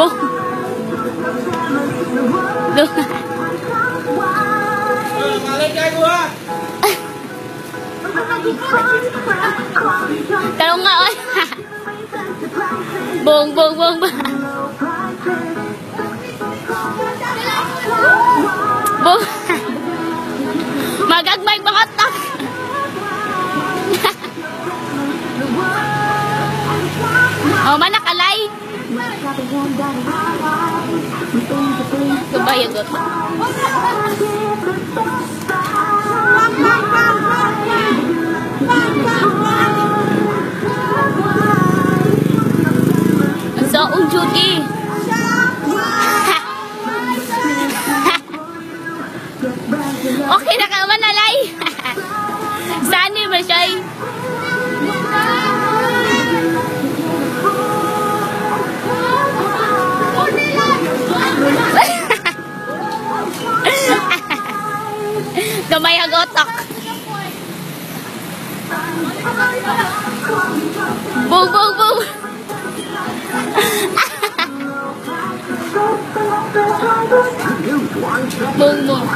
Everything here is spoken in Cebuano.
Bong. Do. Tarong nga, oy. Bong, bong, bong. Bong. Magagmay mga tak. Oh, manakalay. Kabayagot. Ang saong duty. Okay na ka man alay. Sani ba siya? Gamay ang otak. Bong, bong, bong. Bong, bong.